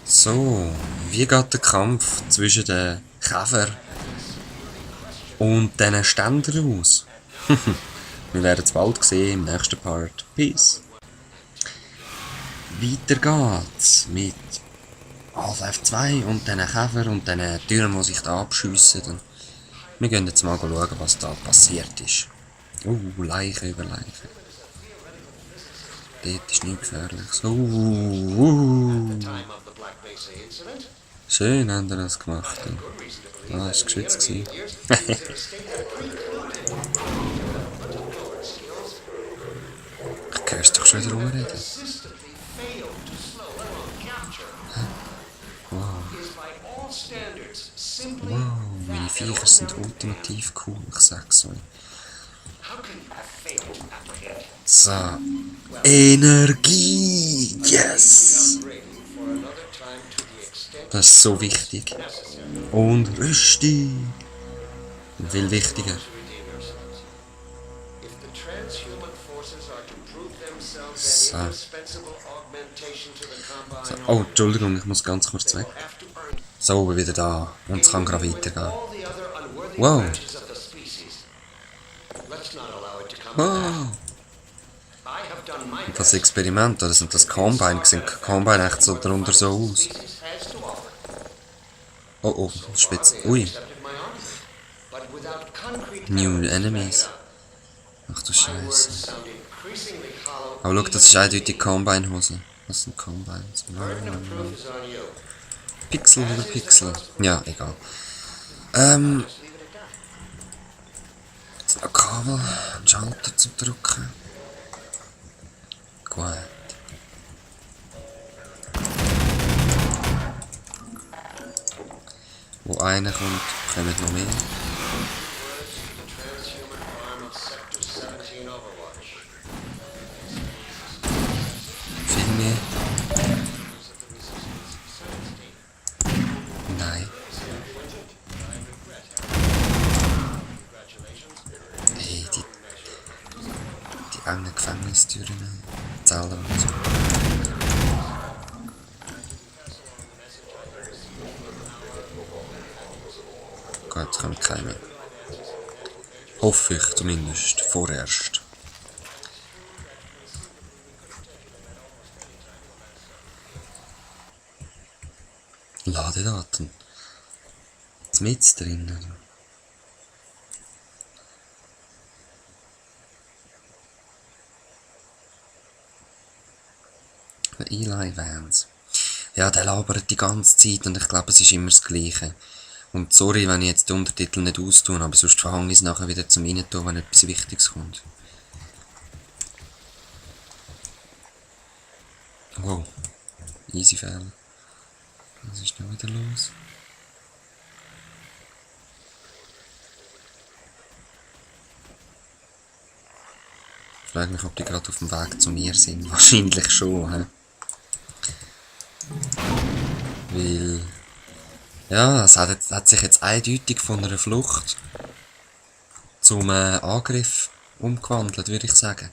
So, wie geht der Kampf zwischen den Käfer und diesen Ständern aus? Wir werden es bald sehen im nächsten Part. Peace. Weiter geht's mit Half-Life 2 und diesen Käfer und diesen Türen, die sich da abschiessen. Wir gehen jetzt mal schauen, was da passiert ist. Leiche über Leiche. Dort ist nichts Gefährliches. Schön haben wir das gemacht. Das war geschützt. Ich höre es doch schon wieder rumreden. Wow. Wow, meine Viecher sind ultimativ cool, ich sag's euch. So. Energie! Yes! Das ist so wichtig. Und Rüstung! Viel wichtiger. So. Oh, Entschuldigung, ich muss ganz kurz weg. So, wieder da. Und es kann gerade weitergehen. Wow! Wow! Das Experiment, oder sind das Combine? Sieht Combine echt so darunter so aus? Oh, spitz. Ui. New Enemies. Ach du Scheiße. Aber schau, das ist eindeutig Combine-Hose. Was sind Combines? Pixel oder Pixel? Ja, egal. Jetzt noch Kabel, einen Schalter zum Drücken. Gut. Wo einer kommt, kommen noch mehr. Viel mehr. Nein. Hey, die engen Gefängnistüren, Zellen und so. Gut, jetzt kommt keiner. Hoffe ich zumindest, vorerst. Ladedaten. Jetzt mit drin. Eli Vance. Ja, der labert die ganze Zeit und ich glaube, es ist immer das Gleiche. Und sorry, wenn ich jetzt die Untertitel nicht austue, aber sonst verhange ich es nachher wieder zum Reintun, wenn etwas Wichtiges kommt. Wow. Easy Fehler. Was ist denn wieder los? Ich frage mich, ob die gerade auf dem Weg zu mir sind. Wahrscheinlich schon, hä? Weil... Ja, es hat sich jetzt eindeutig von einer Flucht zum Angriff umgewandelt, würde ich sagen.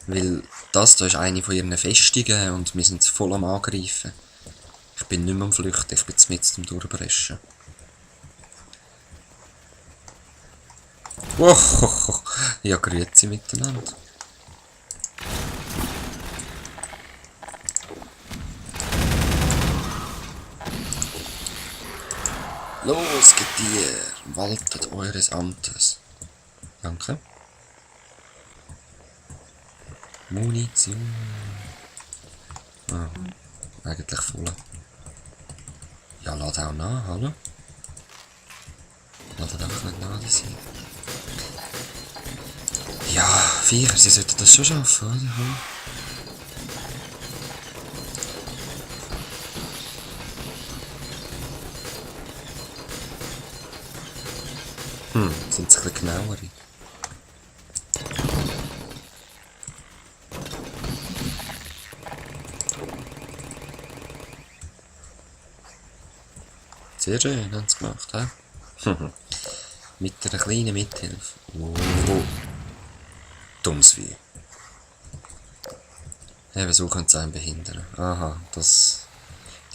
Weil das da ist eine von ihren Festungen und wir sind voll am Angreifen. Ich bin nicht mehr am Flüchten, ich bin mitten am Durchbrechen. Wow, ja, grüezi miteinander. Los, Getier, waltet eures Amtes. Danke. Munition. Ah, eigentlich voll. Ja, lad auch nach, hallo? Lad einfach nicht nach sein. Ja, Viecher, sie sollten das schon schaffen, oder? Sind es ein bisschen genauere. Sehr schön haben sie gemacht, hä? Mit einer kleinen Mithilfe. Oh. Dummes Vieh. Eben so könnte es einen behindern. Aha,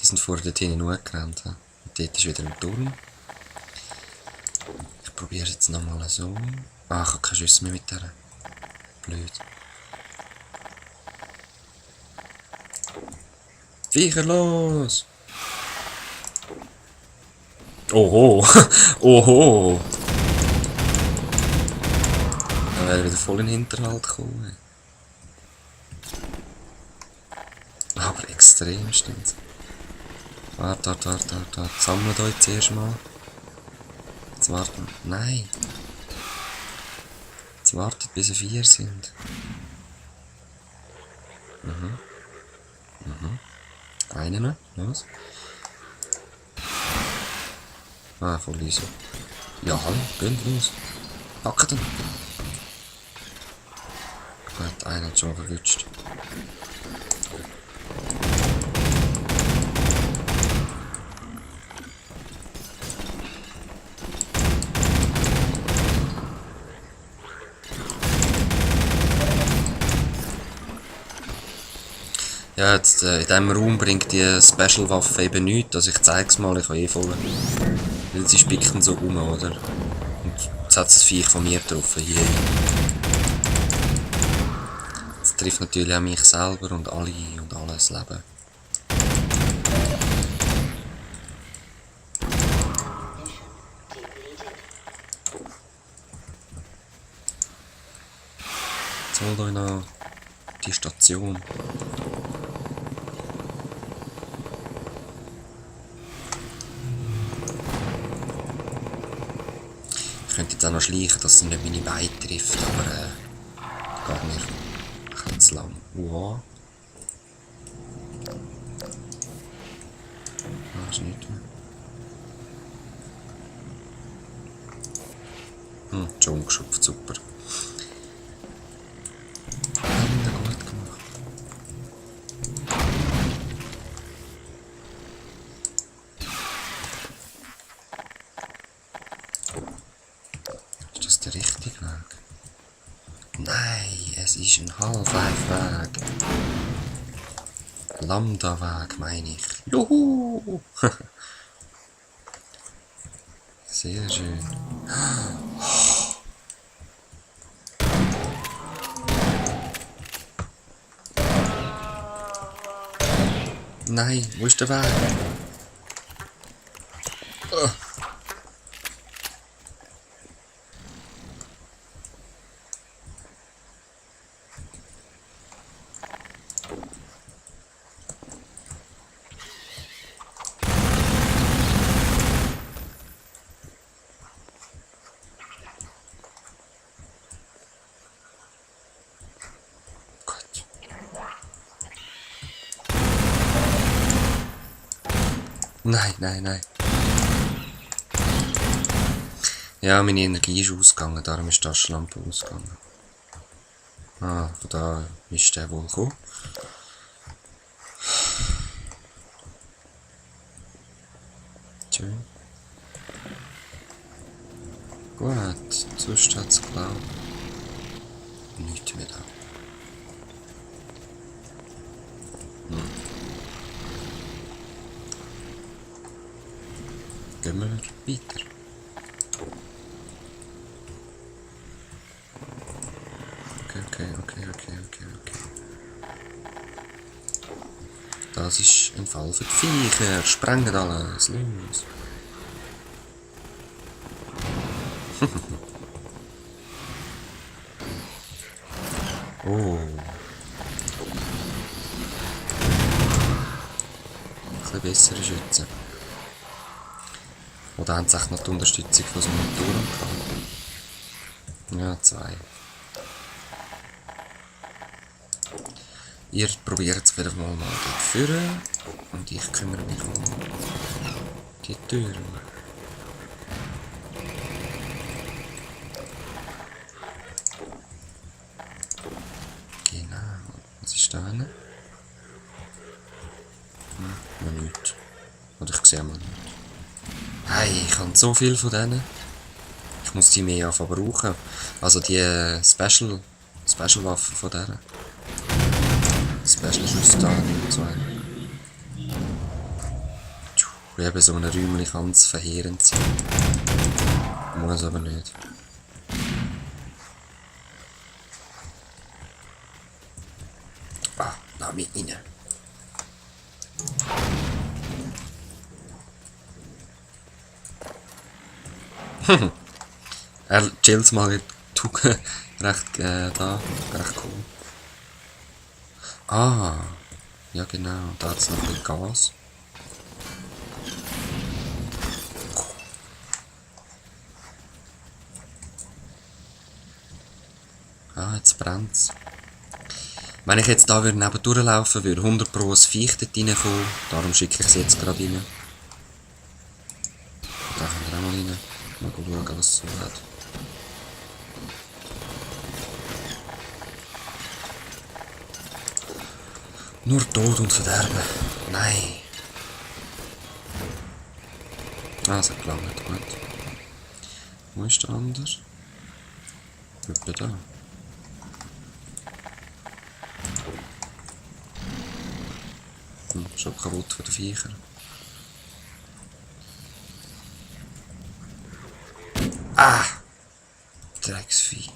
Die sind vorher dort hinten hochgerannt. Und dort ist wieder ein Turm. Ich probiere jetzt nochmal so. Ah, ich habe keine Schüsse mehr mit der. Blöd. Viecher los! Oho! Oho! Dann wäre wieder voll in den Hinterhalt gekommen. Aber extrem stimmt's. Warte. Sammelt euch zuerst mal. Jetzt warten. Nein! Jetzt wartet, bis ihr 4 sind. Eine noch. Los. Ah, voll easy. Ja, hallo, geht los. Packen den. Gut, einer hat schon verrutscht. Ja, jetzt in diesem Raum bringt die Special-Waffe eben nichts. Also ich zeig's mal, ich habe eh voll. Weil sie spicken so rum, oder? Und jetzt hat das Viech von mir getroffen. Hier. Das trifft natürlich auch mich selber und alle und alles Leben. Jetzt holt euch noch die Station. Ich könnte jetzt auch noch schleichen, dass sie nicht meine Beine trifft, aber gar nicht. Ich kann zu lang. Wow. Ah, ist nicht mehr. Schon umgeschupft, super. Haben wir gut gemacht. Ist das der richtige Weg? Nein, es ist ein Half-Life-Weg. Lambda-Weg, meine ich. Juhu! Sehr schön. Nein, wo ist der Weg? Nein. Ja, meine Energie ist ausgegangen, darum ist die Taschenlampe ausgegangen. Ah, von da ist der wohl gekommen. Schön. Gut, sonst hat es geglaubt. Nichts mehr da. Gehen wir weiter. Okay. Das ist ein Fall für die Viecher. Sprengen alles. Los. Oh. Ein bisschen bessere Schützen. Oder haben sie echt noch die Unterstützung von so einem Motor gehabt? Ja, 2. Ihr probiert es wieder mal dort führen und ich kümmere mich um die Türen. Genau. Was ist da hinten? Noch nichts. Oder ich sehe mal nicht. Hey, ich habe so viel von denen. Ich muss die mehr brauchen. Also die Special-Waffe von denen. Special Schüsse da und so. Wie eben so ein Räumchen ganz verheerend sein. Muss aber nicht. Ah, lass mich rein. Er chillt mal recht, da, recht cool. Ah, ja genau, da hat es noch ein bisschen Gas. Ah, jetzt brennt's. Wenn ich jetzt da neben durchlaufen würde, 100 Pro ein Viech dort reinkommen, darum schicke ich es jetzt gerade rein. Da können wir auch mal rein. Mal schauen, was es so hat. Nur Tod und Verderben. Nein. Ah, es hat gelangt, gut. Wo ist der andere? Etwa da. Schon kaputt von den Viechern. Ah! Drecksvieh.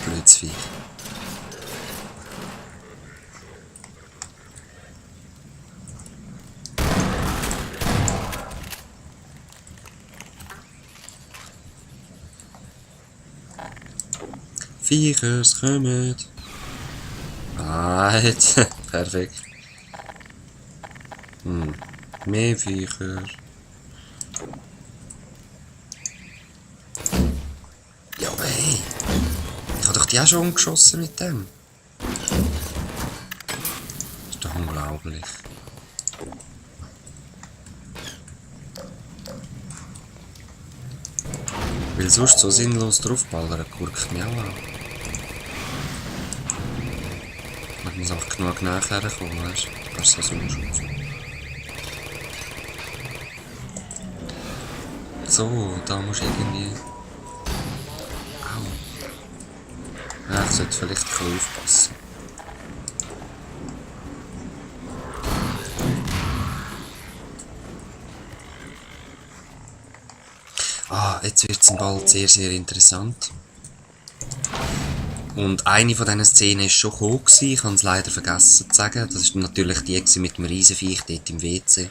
Blödes Vieh. Viechers kommen. Ah, jetzt. Perfekt. Mehr Viecher. Ja, aber hey. Ich habe doch die auch schon umgeschossen mit dem. Das ist doch unglaublich. Weil sonst so sinnlos draufballern, guckt mich auch an. Man muss auch genug nachher kommen, weißt du? Das ist so unschutz. So, da musst du irgendwie... Au. Ja, ich sollte vielleicht ein bisschen aufpassen. Ah, jetzt wird es bald sehr, sehr interessant. Und eine von diesen Szenen war schon gekommen. Ich habe es leider vergessen zu sagen. Das war natürlich die mit dem Riesenviech dort im WC.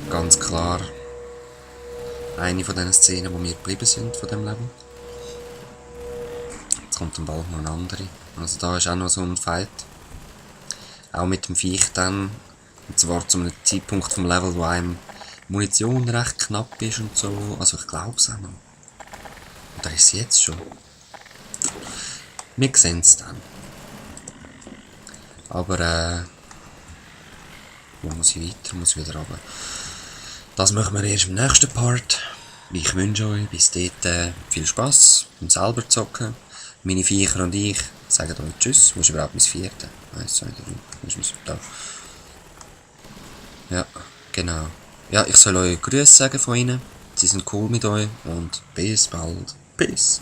Ganz klar. Eine von diesen Szenen, die wir geblieben sind von dem Level. Jetzt kommt dann bald noch eine andere. Also da ist auch noch so ein Fight. Auch mit dem Viech dann. Und zwar zu einem Zeitpunkt vom Level, wo einem Munition recht knapp ist und so. Also ich glaube es auch noch. Und da ist sie jetzt schon. Wir sehen es dann. Aber wo muss ich weiter? Muss ich wieder runter. Das machen wir erst im nächsten Part. Ich wünsche euch bis dort viel Spass beim selber zocken. Meine Viecher und ich sagen euch Tschüss. Wo ist überhaupt mein Vierte? 1, 2, 3. Wo ist mein da? Ja, genau. Ja, ich soll euch Grüße sagen von ihnen. Sie sind cool mit euch und bis bald. Peace.